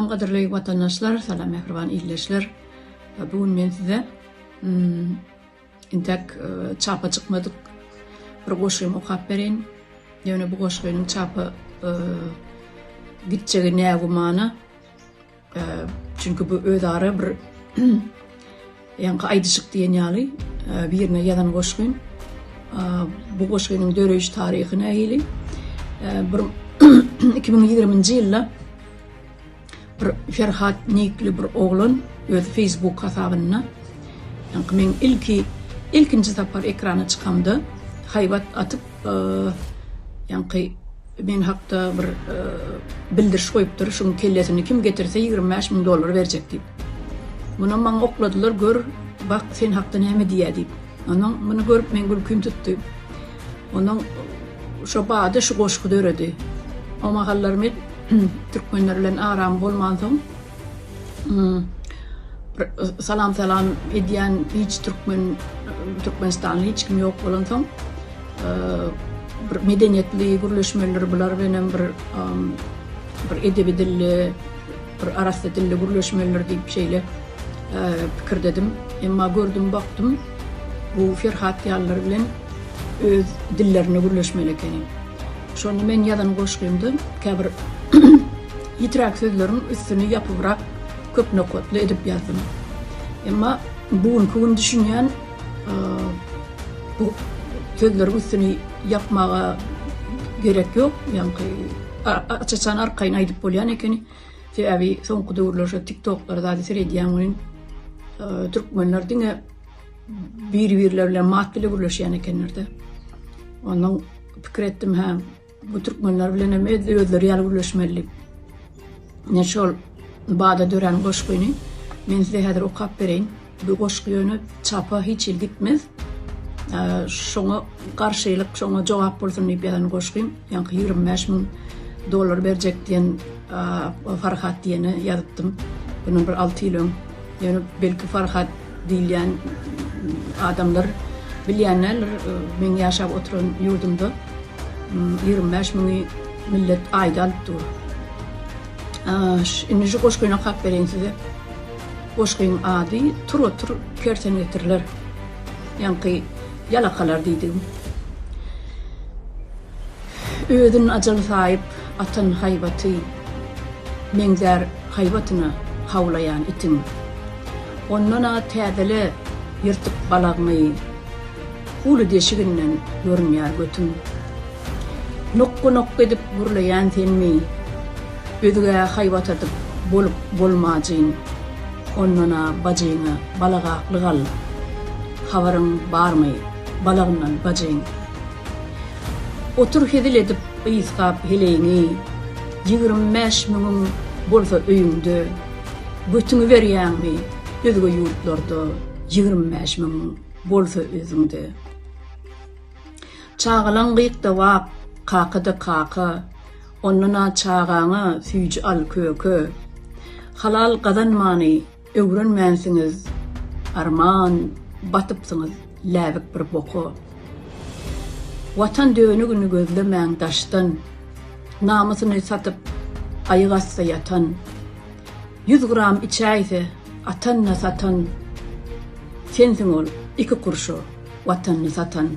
Salam gadyrly watandaşlar, salam mähriban ildeşler. Bu gün men size hmm, intäk e, çapa çykmadyk bir goşgymy okap bereýin. Ýöne bu goşgynyň çapa e, gitjegi nägumana. Çünki bu özara bir ýaňky aýdyşyk diýen ýaly birine ýazan goşgym. Bu goşgynyň döreýiş taryhy nähili? Bir 2020-nji ýylda bir Ferhat nikli bir oglan öz Facebook hasabynda ýaňky men ilki ilkinji sapar ekrana çykamda haýbat atyp ýaňky Men hakda bir bildiriş goýupdyr, şuň kellesini kim getirse 25 müň dollar berjek diýip. Munam maňa okladylar, gör, bak sen hakda näme diýýär diýip. Ondan muny görüp men gülkim tutdy. Ondan şo bada şu goşgy döredi. O mahallar men türkmenler bilen aram bolmansoň, bir salam salam edýän hiç türkmen türkmenistanly hiç kim ýok bolansoň bir medeniýetli gürleşmelidir bular bilenem bir bir edebi dilli bir arassa dilli gürleşmelidir diýip şeýle pikirdedim. Emma gördüm bakdym bu Ferhat ýalylar bilen öz dillerinde gürleşmeli ekeni. Şonda men ýazan goşgymda käbir ýitiräk sözleriň üstüni ýapybrak köp nokatly edip ýazdym. Emma bu günki gün düşünýän bu sözleriň üstüni ýapmaga gerek ýok. Ýaňky aç-açan arkaýyn aýdyp bolýan ekeni. Sebäbi soňky döwürler şu TikToklara zady seredýän welin türkmenler diňe bir-birleri bilen mat bile gürleşýän ekenler-de. Ondan pikir etdim, hä, bu türkmenler bilen hem özleri ýaly gürleşmeli diýip. Ine şol bada dörän goşgyny men size häzir okap bereýin. Bu goşgy ýöne çapa hiç hili gitmez. Şoňa garşylyk, şoňa jogap bolsun diýip ýazan goşgym. Ýaňky 25 müň dollar berjek diýen Farhat diýene ýazypdym. Bundan bir 6 ýyl öň. Ýöne belki Farhat diýilýän adamlar bilýän däldir. Meň ýaşap oturan ýurdumda 25 müňi millet aýda alyp dur. Indi şu goşgyny okap bereýin size. Goşgyň ady Tur otur kersen getiriler. Ýaňky ýalakalar diýdigim. Özün ajal saýyp atan haýbaty Meňzär haýbatyna hawlaýan itiň. Ondan-a täzele ýyrtyk balagňy, Uly deşiginden görünýär götüň. Nokga-nokga edip gürleýän senmi, Özgä haýbat atyp bolup bolmajyn. Ondan-a bajyňa balagaklyk al, Habaryň barmy balagyndan bajyň. Otur hezil edip ysgap heleýiňi, 25 müňüň bolsa öýüňde, Götüňi berýäňmi özge ýurtlarda, 25 müňüň bolsa özüňde. Çagalaň gyk-da wak, kaka-da kaka, Ondan-a çagaňa süýji al köke. Halal gazanmany öwrenmänsiňiz, Arman, batypsyňyz läbik bir boka. Watan dönügini gözlemäň daşdan, Namysyny satyp, aýak assa ýatan. Ýüz gram içäýse, atanyna satan, Sensiň ol iki kurşa Watanyny satan.